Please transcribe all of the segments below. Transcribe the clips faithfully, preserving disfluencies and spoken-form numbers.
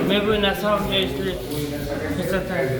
Mebu na sound is it? It's a thing.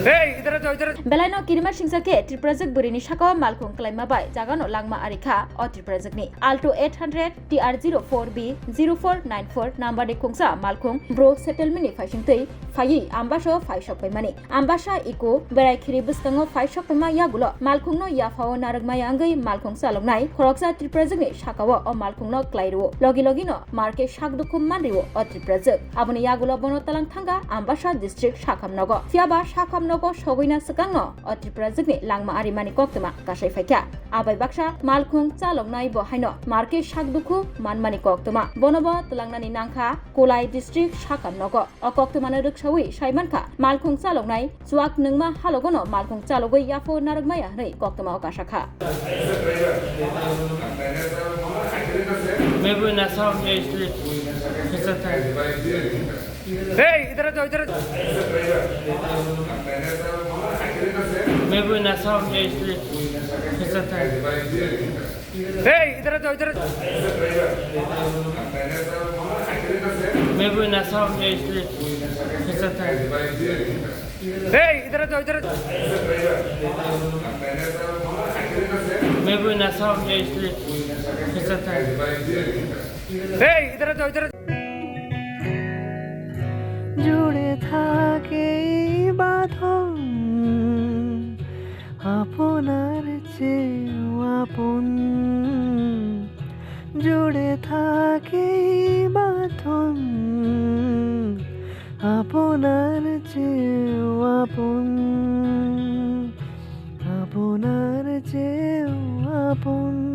Hey, idhar aa jao, idhar aa jao. Belaino kirima singsa khe Tiprajwk bwrwini sakao malkhung kwlaima bai jagano langma ari kha o Tiprajwkni. Alto eight hundred T R zero four B zero four nine four number ni khungsa malkhung bro settlement ni phaisingtwi phaiwi Ambasa phai sok paimani. Ambasa iko berai khiri bwskango phai sok paima yagulo malkhungno yaphao narwk maya wngwi malkhung chaloknai khoroksa Tiprajwkni sakao o malkhungno klai rwo. Logi logino marke sak dukhu man rwo o Tiprajwk. Aboni yagulo bono talang thangkha Ambasa district Sakham nogo. Phiyaba Sakham nogo sogwina swkangno o Tiprajwkni langma arimani koktwma kasai phaikha. Abai baksa malkhung chaloknai bo haino marke sak dukhu manmani koktwma. Bonobo twlangnani nangkha Kolai district Sakham nogo. O koktwmano rwksawi saimankha, malkhung chaloknai chuak nungma halogono malkhung chalogwi yaphao narwk maya hwnwi koktwmao kasakha. Mebu na sound is it? It's a thing. Hey, idhar aa jao, idhar aa jao. Mebu na sound is it? It's a thing. Hey, idhar aa jao, idhar aa jao. Mebu na sound is it? It's a thing. Hey, idhar aa jao, idhar aa jao. Mebu na sound is it? It's a thing. Hey, idhar aa jao, idhar aa jao. জুড়ে থাকে এই বাঁধন আপনার চেয়েও আপন। জুড়ে থাকে এই বাঁধন আপনার চেয়েও আপন, আপনার চেয়েও আপন।